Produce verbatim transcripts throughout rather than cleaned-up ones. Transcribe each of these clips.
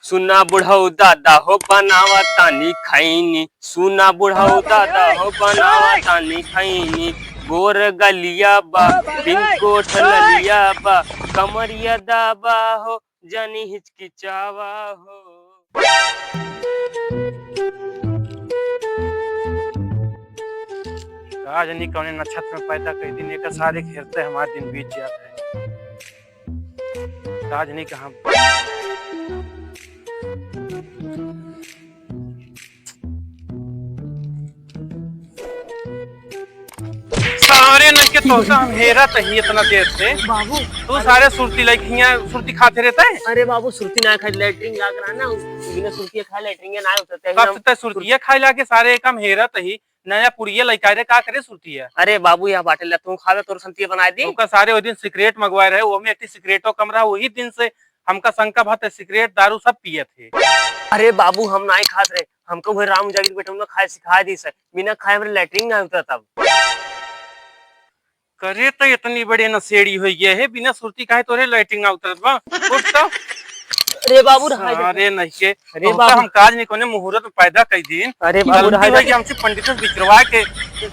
सुना बुढ़ऊ दादा हो बनावा तानी खैनी, सुना बुढ़ऊ दादा हो बनावा तानी खैनी। गोर गलिया बा, पिंक कोट ललिया बा, कमरिया दाबा हो, जानी हिचकिचावा हो। का जानी कौने नक्षत्र में पैदा कई दिन, एकर सारे घेरते हमार दिन बीत जात है। का जानी कहाँ। सारे नइके तोहका हम हेरत ही इतना देर से। बाबू। तू सारे सुरती लइके हियाँ सुरती खाते रहता है? अरे बाबू, सुरती ना खाए, लेटरिन लाग रहा ना, बिना सुरती खाए लेटरिन ना होता है। कब से तै सुरतिया खाए लागे, सारे एक हम हेरत ही। नया पुड़िया लइका रे, का करे सुरतिया? अरे बाबू, यह बाटे ला, तू खावे, तोर संतिया बनाए दी। ओका सारे वो दिन सिगरेट मंगवाए रहे, वो में एक सिगरेटो कम रहा, वही दिन से हमका शंका भा तै सिगरेट दारू सब पियत है। अरे बाबू, हम नाई खात रहे, हमको वही राम जागीर बेटौना खाए सिखाए दी से, बिना खाए हमरे लेटरिन ना होता तब। करे तो इतनी बड़ी नशेड़ी हो गया है, बिना सुरती काहे तोरे लेटरिन ना उतरत बा? उठ तो। अरे बाबू, रहा दे। अरे नहीं के, अरे तोहका बाबू। हम काज नहीं कोने मुहूर्त में पैदा कई दिन। अरे बाबू, गलती रहा हो दे। गया, हमसे पंडित से बिचरवा के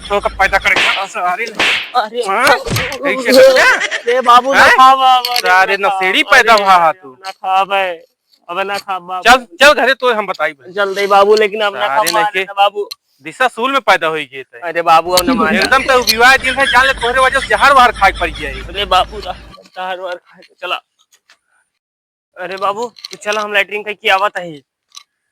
तोहका पैदा करे। सारे नहीं। अरे। हाँ? कैसे हो गया? अरे बाबू, ना हैं? खा बाबा, सारे ना खा, नशेड़ी पैदा अरे, भा हा तू। ना खा बे। अबे ना खा बाबू। चल, चल घरे तो हम बताई भाई। जल्दी बाबू, लेकिन अब ना खा सारे मारे नहीं के। ना बाबू। दिशा सूल में पैदा होई गए थे। अरे बाबू, अब न मारे। एकदम तो विवाह दिन है, जान ले तोहरे वजह से जहर वहर खाए पड़ गया है। अरे बाबू, रा-, जहर वहर खाए के चला। अरे बाबू, तो चला हम लेटरिन कई के आवत है।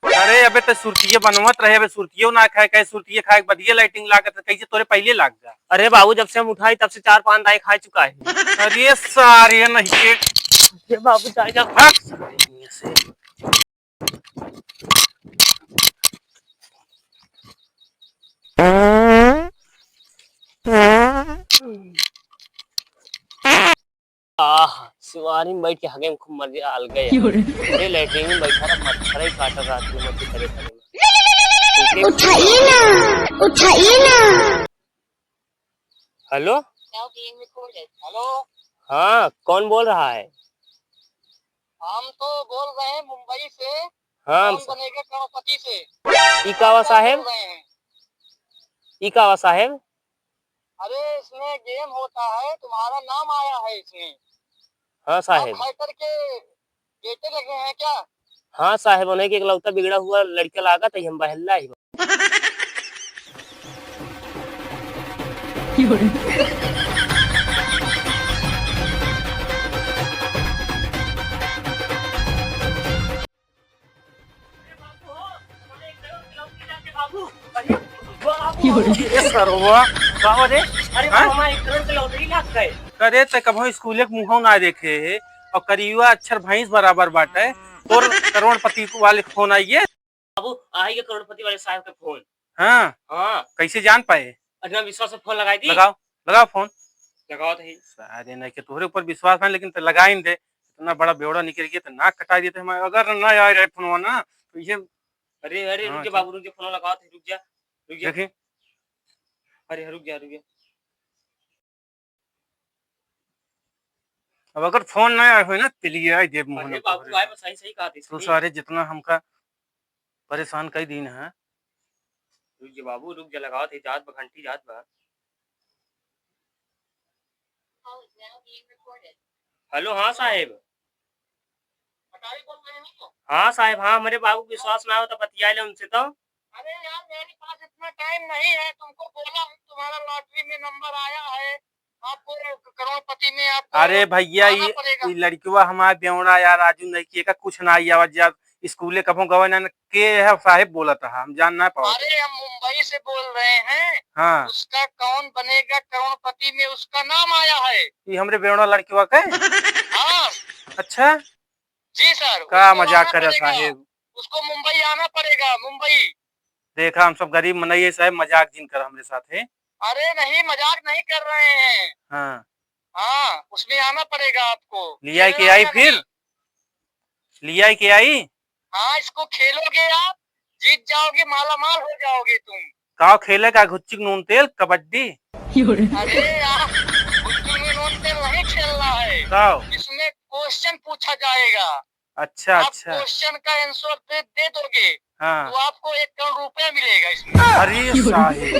अरे अबे तो सुरतिये बनवत रहे, अबे सुरतिये ना खाए, कहे सुरतिये खाए के बदिये लेटरिन लागत है, कैसे तोरे पहले लाग जा। अरे बाबू, जब से हम उठाई तब से चार पांच दाई खा चुका है। अरे सारे नहीं के। अरे बाबू, जा, जा। भाग सारे हियां से। आह, सिवारी में बैठ के हगे में खूब मजा आ गया। क्यों रे? अरे, लेटरिन में बैठा रहा, मच्छर ही काट रहा, तू मत करे, करे। उठाइए ना, उठाइए ना। हेलो? Now being recorded। हेलो? हाँ, कौन बोल रहा है? हम तो बोल रहे हैं मुंबई से। हाँ, कौन बनेगा करोड़पति से। ई का वा साहेब? बोल रहे हैं। ई का वा साहेब? अरे, इसमें गेम होता है, तुम्हारा नाम आया है इसमें। हाँ साहेब। आप हैकर के बेटे लगे हैं क्या? हाँ साहेब, उन्हीं के इकलौता बिगड़ा हुआ लड़का लागत है, हम बहल्ला ही। ए सरवा, का हो रे? अरे हाँ? मामा, एक करोड़ के लॉटरी लाग गए। अरे त कबहुँ स्कूले के मुँहो ना देखे है और करियुआ अक्षर भैंस बराबर बाटे, तोर करोड़पति वाले के फोन आइए। बाबू, आई के करोड़पति वाले साहब के फोन। हाँ? हाँ। कैसे जान पाए? अरे विश्वास से फोन लगाई दी। लगाओ, लगाओ फोन। लगाओ तो ही। सारे नहीं के तोहरे ऊपर विश्वास है, लेकिन तो लगाई दे। इतना बड़ा बेवड़ा निकल गया तो नाक कटा देते हम, अगर ना आए रहे फोनवा ना तो ये। अरे, अरे, हाँ, रुक जा अच्छा। बाबू, रुक जा, फोन लगाओ तो, रुक जा, रुक जा। देखिए। अरे, रुक जा, रुक जा। अब अगर फोन ना आए हो ना, तो लिए आई देव मोहन अरे बाबू, तोहरे। आए बस सही, सही कहा थे, तो सही। सारे जितना हमका परेशान कई दिन है। रुक जा बाबू, रुक जा, लगाओ थे, जात बा, घंटी जात बा। हेलो, हाँ साहेब। हाँ साहेब, हाँ, हमरे बाबू के विश्वास ना हो तो बतिया ले उनसे तो। अरे यार, मेरे पास इतना टाइम नहीं है, तुमको बोला हूँ, तुम्हारा लॉटरी में नंबर आया है, आपको करोड़पति में आपको अरे भैया, आना ये, पड़ेगा। ये लड़कवा हमार बेवड़ा यार, राजू नहीं किए का कुछ ना आई आवाज यार, स्कूले कभो गवा ना, के है साहेब बोलत है, हम जान ना पावत। अरे, हम मुंबई से बोल रहे हैं। हाँ। उसका कौन बनेगा करोड़पति में उसका नाम आया है। ये हमरे बेवड़ा लड़कवा के? हाँ। अच्छा। जी सर, का उसको मजाक आना करे पड़ेगा। साहेब? उसको मुंबई आना पड़ेगा, मुंबई। देखा, हम सब गरीब मनई है साहेब, मजाक जिन कर हमरे साथ है। अरे नहीं, मजाक नहीं कर रहे हैं। हाँ। हाँ, उसमें आना पड़ेगा आपको। लिया के खेलना आई है फिर? नहीं। लिया के आई? हाँ, इसको खेलोगे आप, जीत जाओगे, मालामाल हो जाओगे तुम। का खेले का, घुच्चिक नून तेल, कबड्डी? अरे यार, घुच्चिक नून तेल नहीं खेलना है। का? इसमें क्वेश्चन पूछा जाएगा। अच्छा, आप अच्छा। Question का answer दे, दे दोगे, हाँ। तो आपको एक करोड़ रुपया मिलेगा इसमें। अरे साहेब।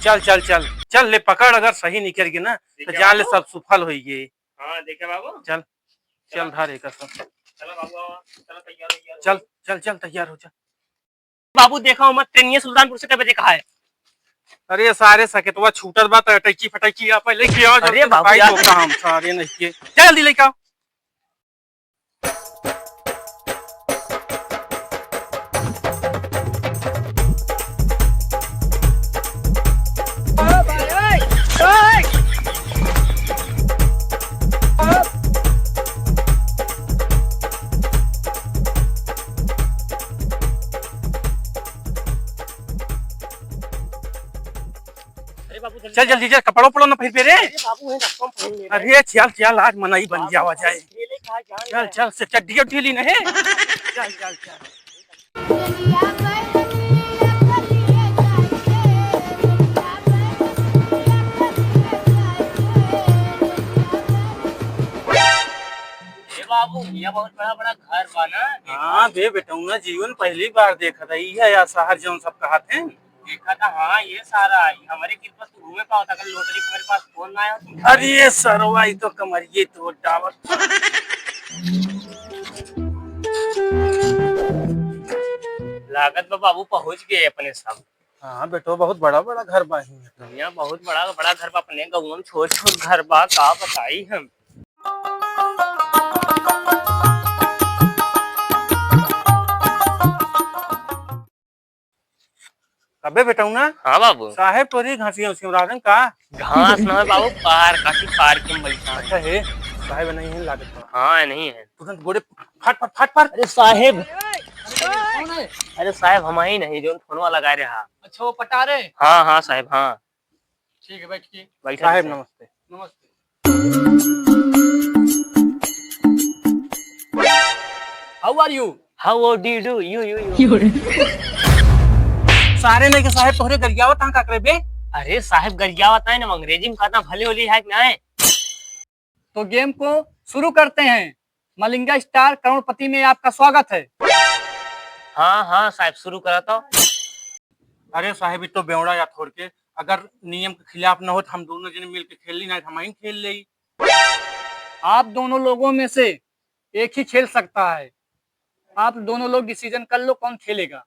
चल, चल, चल। चल ले पकड़, अगर सही निकल गए ना, तो जान ले बाबू। सब सुफल होइगे। हाँ, देखे बाबू। चल, चल चला। धर एकर सब। चला बाबू, आवा। चला तैयार, तैयार हो। चल, चल, चल, तैयार हो, चल। बाबू, देखा हमार ट्रेनिया सुल्तानपुर से कब देखा है? अरे सारे सकेतवा छूटल बा, त टैची फटैची आ पहले लेके आओ, अरे जल्दी बाबू, भाई यार। तो काम सारे नहीं के। चल जल्दी लेके आओ। अरे बाबू, जल्दी चल, चल। जल्दी चल, कपड़ा उपड़ा ना पहिर पे रे। अरे बाबू, है ना, कम पहिर ले रे। अरे चल, चल, आज मनई बन बाबू, जावा जाए। खेले का जान चल, है। चल, से चड्डी उड्डी ली नहीं। चल, चल, चल। ए बाबू, ये बहुत बड़ा बड़ा घर बा ना। हाँ बे बेटौना, जीवन पहली बार देखत है, इहे या शहर जौन सब कहत हैं। देखा था, हाँ, ये सारा, ये हमरे कृपा से घूमे पावत, अगर lottery हमारे पास फोन ना आया तो। अरे ये सरवा, ये तो कमरिये तोड़ डावत। लागत बा बाबू पहुँच गए अपने सब। हाँ बेटो, बहुत बड़ा बड़ा घर बा हियाँ। हियाँ बहुत बड़ा बड़ा घर बा, अपने गाँव में छोट छोट घर बा, का बताई हम। अबे बेटौना। हाँ बाबू। साहेब तोरी घासिया उसी में रहन का? घास ना है बाबू, पार, काशी पार्क में बैठा है। अच्छा है, साहेब नहीं है लागत बा। हाँ, नहीं है। तुरंत गोड़े फट, फट, फट, फट। अरे साहेब। अरे कौन है? अरे साहेब, हम ही नहीं, जौन फोनवा लगाए रहा। अच्छा, वो पटारे? हाँ, हाँ साहेब, हाँ। ठीक है, बैठ के। बैठा साहेब, नमस्ते। नमस्ते। How are you? How do you do? You, you, you. सारे नहीं के साहेब तोहरे गरियावत हाँ का करे बे? अरे साहेब गरियावत नहीं ना, अंग्रेजी में कहता भले होली है कि नहीं? तो game को शुरू करते हैं। मलिंगा स्टार करोड़पति में आपका स्वागत है। हाँ, हाँ साहेब, शुरू करा तो। अरे साहेब, ये तो बेवड़ा या थोड़ के, अगर नियम के खिलाफ न होत, हम दोनों जने मिल के खेल ली, ना हम ही खेल ले। आप दोनों लोगों में से एक ही खेल सकता है। आप दोनों लोग decision कर लो कौन खेलेगा।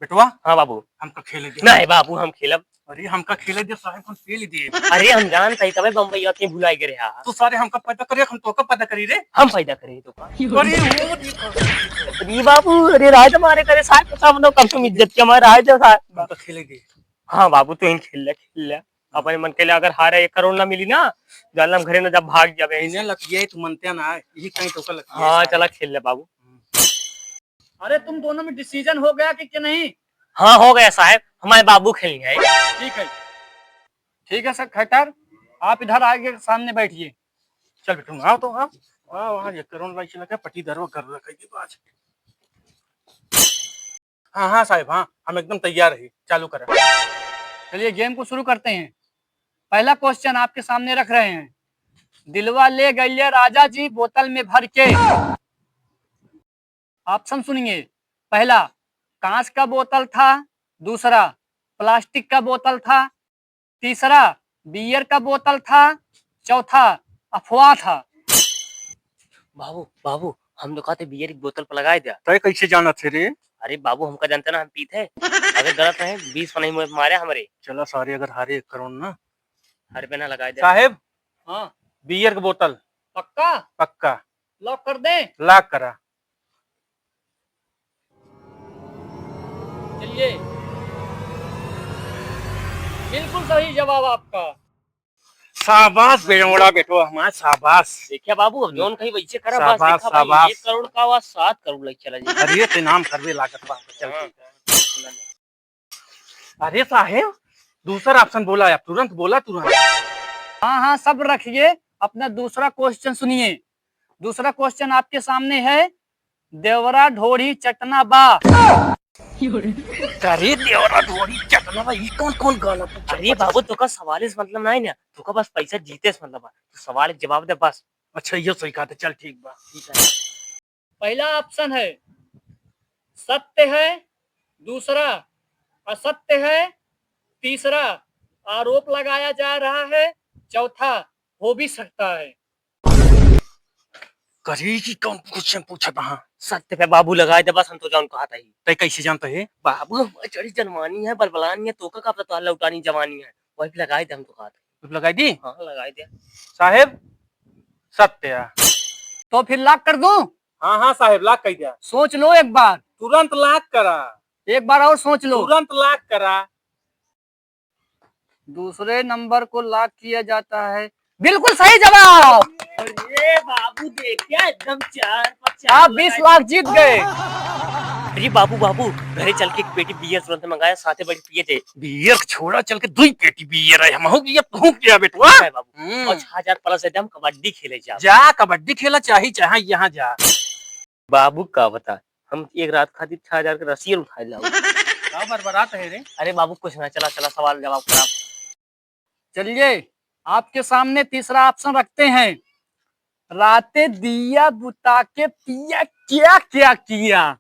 बेटवा। हाँ बाबू। हमका खेले दे। नहीं बाबू, हम खेलब। अरे हमका खेले दे साहेब, हम खेल दे। अरे हम जानत ही तबे बम्बई आते भुलाई गए रहा। तो सारे हमका पैदा करे, हम तोका पैदा करी रे। हम पैदा करे तोका। अरे वो देखो। अरे बाबू, अरे राज मारे करे साहेब, तो सब लोग कब तुम इज्जत के मारे राज दे साहेब। हमका खेले दे। हाँ बाबू, तू ही खेल ले, खेल ले। अपने मन के लिए अगर हारे एक करोड़ ना मिली ना, जालम घरे ना जब भाग जावे। इन्हें लग गया, तू मनते ना है, यही कहीं तोका लग गया हाँ, साहेब। चला खेल ले बाबू। अरे तुम दोनों में decision हो गया कि, कि नहीं? हाँ, हो गया साहेब, हमारे बाबू खेलेंगे। ठीक है, ठीक है सर खट्टर, आप इधर आके सामने बैठिए। चल बेटू, आओ तो, आओ। आओ, वहाँ एक करोड़ लाइक लगा, पट्टीदार वो कर रखा है आज। हाँ, हाँ साहेब, हाँ, हम एकदम तैयार है, चालू करा। चलिए game को शुरू करते हैं। पहला question आपके सामने रख रहे हैं, दिलवा ले गइले राजा जी बोतल में भर के। Option सुनिए, पहला कांच का बोतल था, दूसरा plastic का बोतल था, तीसरा beer का बोतल था, चौथा अफवाह था। बाबू, बाबू, हम तो कहते beer की बोतल पर लगाए दिया। तय कैसे जानत है रे? अरे बाबू, हमका जानते ना, हम पीते हैं। अगर गलत रहे, बीस पर नहीं मारे हमरे। चला सारे, अगर हारे एक करोड़ ना। हर पे ना लगाए दे। साहेब। हाँ। Beer की बोतल। पक्का? पक्का। Lock कर दें? Lock करा। चलिए, बिल्कुल सही जवाब आपका। शाबाश बेवड़ा बेटो हमार, शाबाश। देखिए बाबू, अब जौन कहीं वैसे करा, बस शाबाश, देखा भाई, शाबाश। एक करोड़ का आवाज सात करोड़ लग चला जाए। अरे, ये तो इनाम करवे लागत बा, चल हाँ। ठीक है। अरे साहेब, दूसरा option बोला, आप तुरंत बोला, तुरंत। हाँ, हाँ, सब रखिए, अपना दूसरा question सुनिए। दूसरा question आपके सामने है, देवरा ढोढ़ी चटना बा। अरे देवरा ढोढ़ी चटना बा, ई कौन, कौन गाना पूछा? अरे बाबू, तोका सवाल से मतलब नहीं ना, तोका बस पैसा जीते से मतलब बा। तू सवाल के जवाब दे बस। अच्छा, ये सही कहा था। चल, ठीक बा। ठीक है। पहला option है सत्य है, दूसरा असत्य है, तीसरा आरोप लगाया जा रहा है, चौथा हो भी सकता है। करी कि कौन question पूछत हा? सत्य पे बाबू लगाए दे, बस हम तो जौन कहत ही। तै कैसे जानत हे? बाबू, हमार चढ़ी जनवानी है, बलबलानी है, तोका का पता तोहार लौटानी जवानी है। वही पे लगाए दे, हम तो कहत ही। लगाई दी? हाँ, लगाए दे। साहेब, सत्य है। तो फिर lock कर दूं? हाँ, हाँ साहेब, lock कर दिया। सोच लो एक बार। तुरंत lock करा। एक बार और सोच लो। तुरंत lock करा। दूसरे number को lock किया जाता है। बिल्कुल सही जवाब। अरे बाबू, देखिया, एकदम चार पर चार आप बीस लाख जीत गए। अरे बाबू, बाबू, घरे चल के एक पेटी beer तुरंत मंगाया, साथे बैठ पिए थे। Beer छोड़ा, चल के दुई पेटी beer है, हम हो गया, तू क्या बेटवा? है बाबू। हम्म। और छह हजार plus है, हम कबड्डी खेले जाब। जा, कबड्डी खेला, चाहे चाहे यहाँ जा। बाबू का बता, हम एक रात खातिर छह हजार के रस्सियन उठाए लाओ। का बरबरात है रे? अरे बाबू, कुछ ना, चला, चला, सवाल जवाब करा। चलिए, आपके सामने तीसरा option रखते हैं। राते दिया बुता के पिया क्या क्या किया?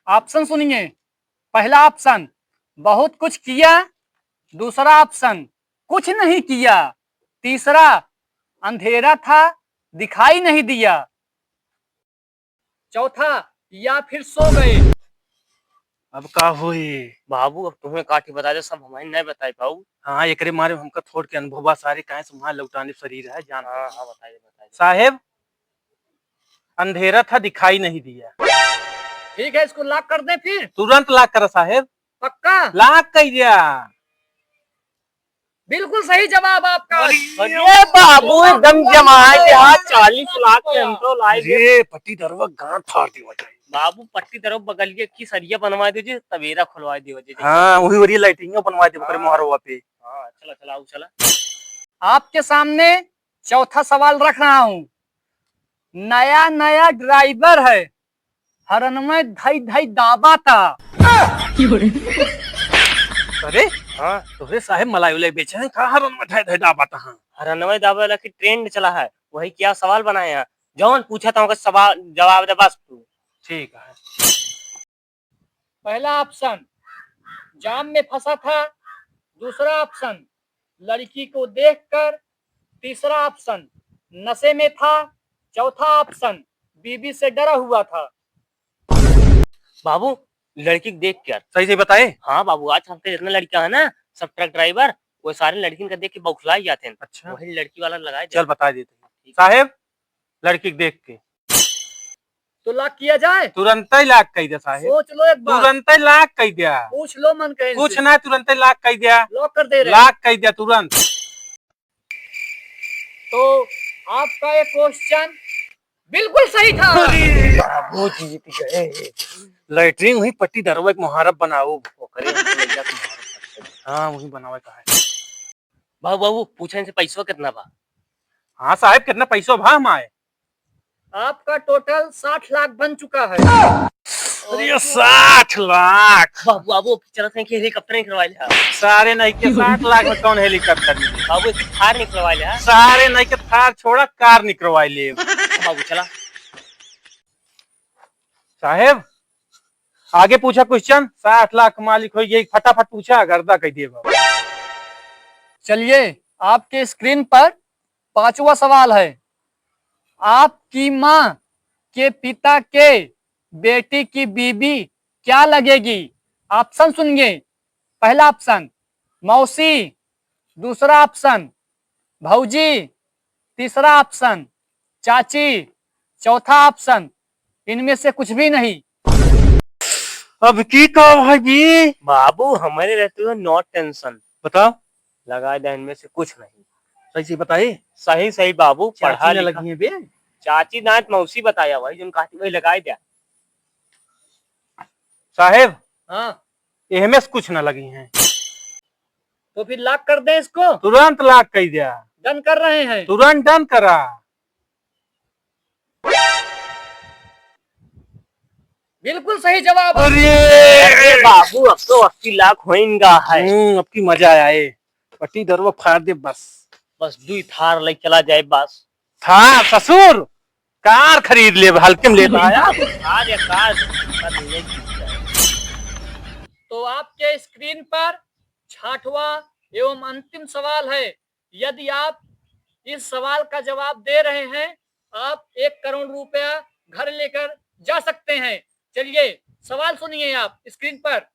Option सुनिए, पहला option बहुत कुछ किया, दूसरा option कुछ नहीं किया, तीसरा अंधेरा था, दिखाई नहीं दिया, चौथा या फिर सो गए। अब का होई? बाबू, अब तुम्हें काठी बता दे, सब हमारे नहीं बताई पाऊ। हाँ, एकरे मारे हमका थोड़ के अनुभव बा सारे, काहे से वहाँ लौटाने शरीर है, जान। हाँ, हाँ, बताइए, बताइए। साहेब, अंधेरा था, दिखाई नहीं दिया। ठीक है, इसको lock कर दें फिर? तुरंत lock करा साहेब। पक्का? Lock कर दिया। बिल्कुल सही जवाब आपका। अरे बाबू, एकदम जमाए के हाथ, चालीस लाख के हम तो लाए। अरे पट्टी दरवा गांठ फाड़ दी वजह। बाबू, पट्टी दरवा बगलिए की सरिया बनवा दीजिए, तबेरा खुलवा दीजिए। हाँ, वही वही लाइटिंग बनवा दे ओकरे हाँ। मोहरवा पे। हाँ, चला, चला, आओ, चला। आपके सामने चौथा सवाल रख रहा हूँ। नया नया driver है, हरनवा धई धई दाबा ता। अरे, हाँ। तोहरे साहेब मलाई उलाई बेचे हैं, का हरनवा धई धई दाबा ता? हाँ। हरनवा दाबे वाला की trend चला है, वही क्या सवाल बनाए हैं? जौन पूछा था उनका सवाल जवाब दे बस तू। ठीक है। पहला option जाम में फंसा था, दूसरा option लड़की को देखकर, तीसरा option नशे में था, चौथा option बीबी से डरा हुआ था। बाबू, लड़की को देख कर। सही से बताए? हाँ बाबू, आजकल के जितना लड़का है ना, सब truck driver, वो सारे लड़किन का देख के बौखलाई जाते हैं। अच्छा। वही लड़की वाला लगाए दे। चल, बता देते हैं। ठीक। साहेब, लड़की के देख के। तो lock किया जाए? तुरंतै lock कइ द्या साहेब। सोच लो एक बार। तुरंतै lock कइ द्या। पूछ लो मन कहे कुछ इनसे। ना, तुरंतै lock कइ द्या। Lock कर दे रहे हैं। Lock कइ द्या तुरंत। तो आपका ये question बिल्कुल सही था। अरे, बाबू जीत गए। लैट्रिन वही पट्टी दरवा के मुहारब बनाओ। ओकरे हम तो लइका के मुहारब करते हैं। हाँ, वही बनावे का है। बाबू, बाबू, पूछे इनसे पैसवा कितना बा? हाँ साहेब, कितना पैसवा भा हमारे? आपका total साठ लाख बन चुका है। अरे, साठ लाख। बाबू, बाबू, चलत हैं कि helicopter निकलवा ले। सारे नहीं के साठ लाख में कौन helicopter मिले? बाबू, एक थार निकलवा ले। सारे नहीं के थार छोड़ा, कार निकलवा ले। बाबू, चला। साहेब, आगे पूछा question। साठ लाख मालिक होइ गया, फटाफट पूछा, गर्दा कइ देबा। चलिए, आपके screen पर पांचवा सवाल है, आपकी माँ के पिता के बेटी की बीबी क्या लगेगी? Option सुनिए, पहला option मौसी, दूसरा option भौजी, तीसरा option चाची, चौथा option इनमें से कुछ भी नहीं। अब की कहो भाई जी? बाबू, हमारे रहते हो no tension। बताओ। लगा दे इनमें से कुछ नहीं। सही सही बताई? सही सही बाबू, चाची पढ़ा न लिखा। लगी है बे। चाची ना तो मौसी बताया भाई, जोन कहती वही लगाए द्या। साहेब, हाँ। एहमे से कुछ ना लगी हैं। तो फिर lock कर दें इसको? तुरंत lock कइ द्या। Done कर रहे हैं। तुरंत done करा। बिल्कुल सही जवाब। अरे! अरे बाबू, अब तो अस्सी लाख होइगा है। हम्म, अब की मजा आए। पट्टी दरवा फाड़ दे बस। बस दुई थार लइ चला जाए बस। थार ससुर, कार खरीद लेब, हल्के में लेत आया। थार या कार, कार ले जाए। तो आपके स्क्रीन पर छठवां एवं अंतिम सवाल है। यदि आप इस सवाल का जवाब दे रहे हैं, आप एक करोड़ रुपया घर लेकर जा सकते हैं। चलिए, सवाल सुनिए आप स्क्रीन पर।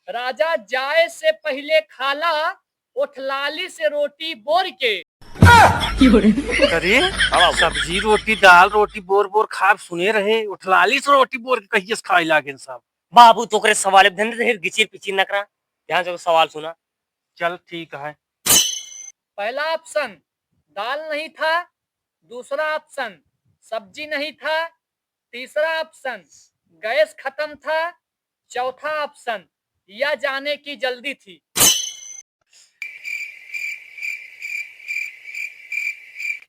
राजा जाए से पहिले खाला ओठलाली से रोटी बोर के। अरे, हाँ बाबू। सब्जी रोटी, दाल रोटी बोर बोर खाब सुने रहे, ओठलाली से रोटी बोर के कहिए से खाए लागेन सब। बाबू, तोकरे सवाल अब ध्यान दे, गिचिर पिचिर न करा, ध्यान से सवाल सुना। चल ठीक है। पहला ऑप्शन दाल नहीं था, दूसरा ऑप्शन सब्जी नहीं था, तीसरा ऑप्शन गैस खत्म था, चौथा ऑप्शन या जाने की जल्दी थी।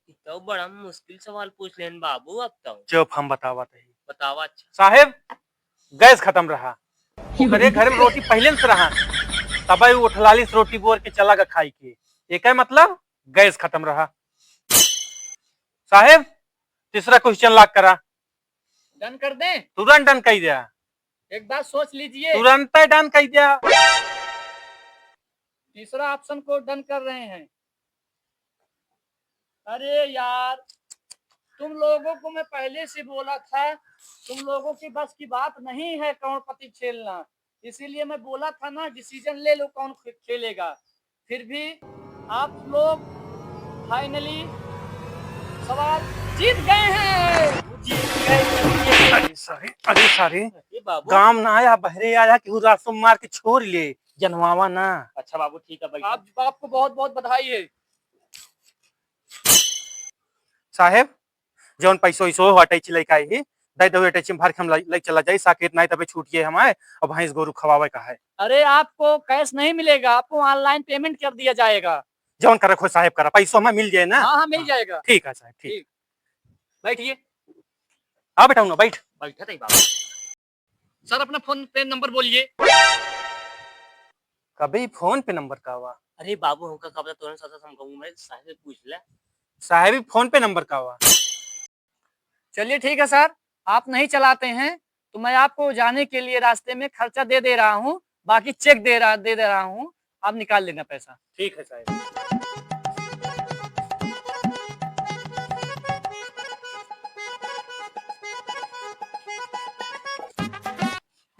ई तो बड़ा मुश्किल सवाल पूछ लेन बाबू, अब तो। चुप, हम बतावत हई। बतावा। अच्छा। साहेब, गैस खत्म रहा, ओकरे घर में रोटी पहिले से रहा, तब उ ओठलाली से रोटी बोर के चला गा खाई के। एकर मतलब गैस खत्म रहा। साहेब, तीसरा क्वेश्चन लॉक करा। डन कर दें? तुरंत डन कर दिया। एक बात सोच लीजिए। तुरंत डन कर दिया। तीसरा ऑप्शन को डन कर रहे हैं। अरे यार, तुम लोगों को मैं पहले से बोला था, तुम लोगों की बस की बात नहीं है करोड़पति खेलना, इसीलिए मैं बोला था ना, डिसीजन ले लो कौन खे-, खेलेगा। फिर भी आप लोग फाइनली सवाल जीत गए हैं। जीत गए, जीत गए। अरे सारे, अरे सारे, अरे बाबू। गांव ना आया, बहरे आया, केहू रास्ता मार के छोड़ ले, जनवावा ना। अच्छा बाबू, ठीक है, बैठो। आप, आपको बहुत बहुत बधाई है। साहेब, जौन पैसो वैसो हो, अटैची लइके आई ही, दे दो, अटैची में भर के हम लइ, लइ चला जाई, साकेत नाई तबे छूट गए हमारे, अब भैंस गोरू खवावे का है। अरे, आपको कैश नहीं मिलेगा, आपको ऑनलाइन पेमेंट कर दिया जाएगा। जौन करे खो साहेब करा, पैसो हमें मिल जाए ना। हाँ, हाँ, मिल जाएगा। ठीक है साहेब, ठीक। ठीक। बैठिए। हाँ बेटा, उन्हों बैठ। बैठा था बाबू। सर, अपना फोन पे नंबर बोलिए। कबे फोन पे नंबर का हुआ? अरे बाबू, हमका का पता, तोहरे साथ साथ हम कहूँ, मैं साहेब से पूछ ले। साहेब, फोन पे नंबर का हुआ? चलिए ठीक है सर, आप नहीं चलाते हैं तो मैं आपको जाने के लिए रास्ते में खर्चा दे दे रहा हूँ, बाकी चेक दे रहा, दे दे रहा हूँ, आप निकाल लेना पैसा। ठीक है साहेब।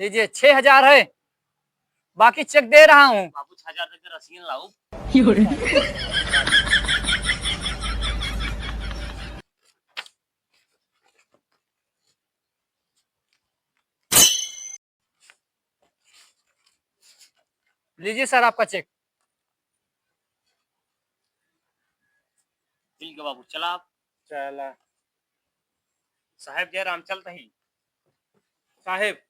लीजिए, छह हजार है, बाकी चेक दे रहा हूँ। बाबू, छह हजार तक के रसीद लाओ। लीजिए सर, आपका चेक। ठीक है बाबू, चला आप। चला। साहेब जय राम, चलत ही। साहेब।